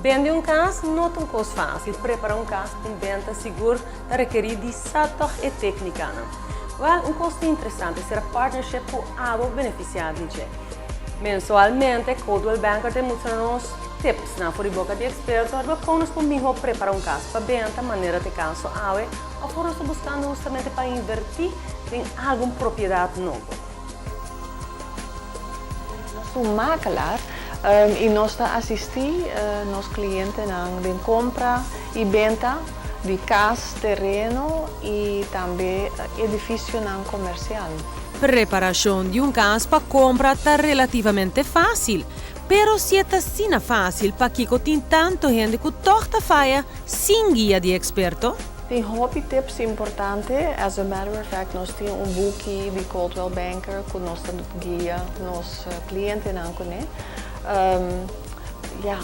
Bende un cas no ta un cos facil. Prepara un cas pa un benta sigur ta rekeri di sa toch e tecnicanan. Wel, un cos ta interesante sera partnership cu abo beneficia di dje. Mensualmente, Coldwell Banker ta mustra nos tipsnan for di boca di experto ariba con nos por miho prepara un cas pa benta manera ta e caso awe of ora nos ta buscando hustamente pa inverti den algun propiedad nobo. Nos ta un makelaar y nos ta asisti nos clientenan den compra y benta di cas, tereno y tambe edificionan comercial. Preparacion di un cas pa compra ta relativamente facil, pero si e ta asina facil pakico tin tanto hende cu toch ta faya sin guia di experto? Tin hopi tips importante. As a matter of fact nos tin un buki di Coldwell Banker cu nos ta guia nos clientenan cune. Ya,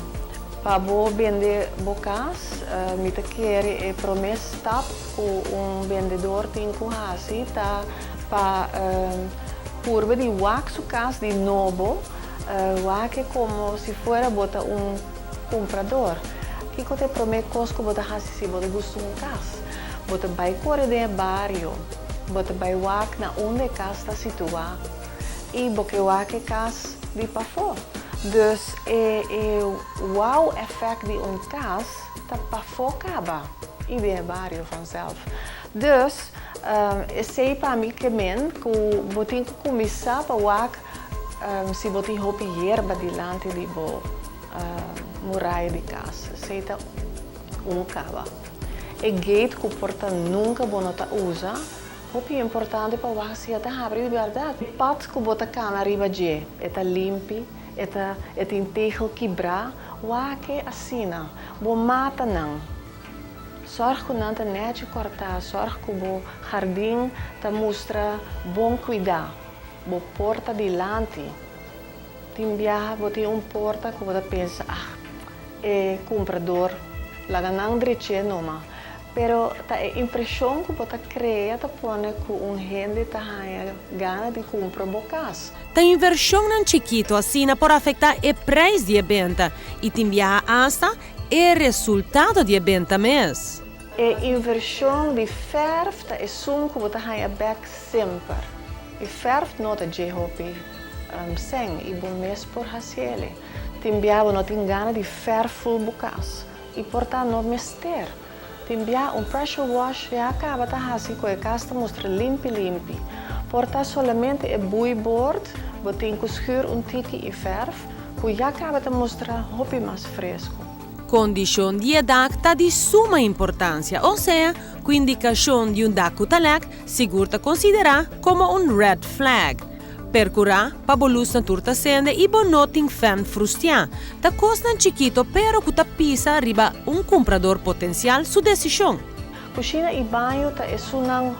pa bo bende bo cas mi ta kere e prome stap cu un bendedor tin cu haci ta pa purba di wak su cas di nobo, wak e como si fuera bo ta un Kumprador, Kiko ta e promé kos ku bo ta hasi si bo ta gusta un kas? Bo ta bai kore den e bario, bo ta bai wak na unda e kas ta situá i bo ke wak e kas di pafó. Dus e e wow effect di un kas ta pafó kaba i den e bario vanzelf. Dus esei pa mi ke men ku bo tin ku kuminsá pa wak Si bo tin hopi yerba dilanti di bo muraya di kas, esei ta un kaba. E gate ku por ta nunka bo no ta usa, hopi importante pa wak si e ta habri di bèrdat. E pat ku bo ta kana riba dje, e ta limpi, e ta e tin tegel kibrá, wak e asina. Bo matanan, sòrg ku nan ta nèchi kòrtá, sòrg ku bo hardin ta mustra bon kuidá. Bo porta dilanti. Tin biaha bo tin un porta ku bo ta pensa, ah, e kumprador laga nan drech'é numa. Pero ta e impreshon ku bo ta krea ta pone ku un hende ta haña gana di kumpra bo kas. Ta invershonnan chikito asina por afektá e preis di e benta i tin biaha asta e resultado di e benta mes. E invershon di fèrf ta esun ku bo ta haña bèk semper. E fèrf no ta dje hopi sèn i bo mes por hasiel. Tin bia bo no tin gana di fèrf ful bo kas i por ta no mester. Tin bia un pressure wash ya kaba ta hasi ku e kas ta mustra limpi limpi. Por ta solamente e boeiboard bo tin ku schuur un tiki i fèrf ku ya kaba ta mustra hopi mas fresku. Kondishon di e dak ta di suma importansia, osea ku indikashon di un dak ku ta lèk sigur ta konsiderá komo un red flag. Perkurá pa bo lusnan tur ta sende i bo no tin fèn frustiá. Ta kosnan chikito pero ku ta pisa riba un kumprador potensial su desishon. Kushina i baño ta esunnan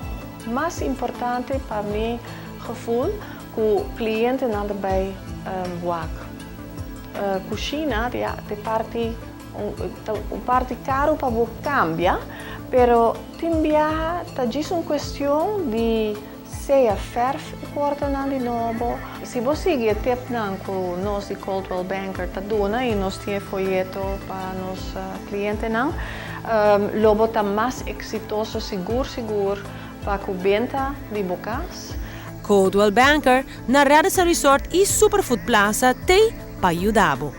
mas importante pa mi gevoel ku klientenan ta bai wak. Kushina ya ta e parti ta un parti karu pa bo kambia, pero tin biaha ta djis un kuestion di sea fèrf e portanan di nobo. Si bo sigui e tipnan ku nos di Coldwell Banker ta duna i nos tin e foyeto pa nos klientenan, lo bo ta mas eksitoso sigur sigur pa ku benta di bo kas. Coldwell Banker na Radisson Resort y Superfood Plaza t'ey pa yuda bo.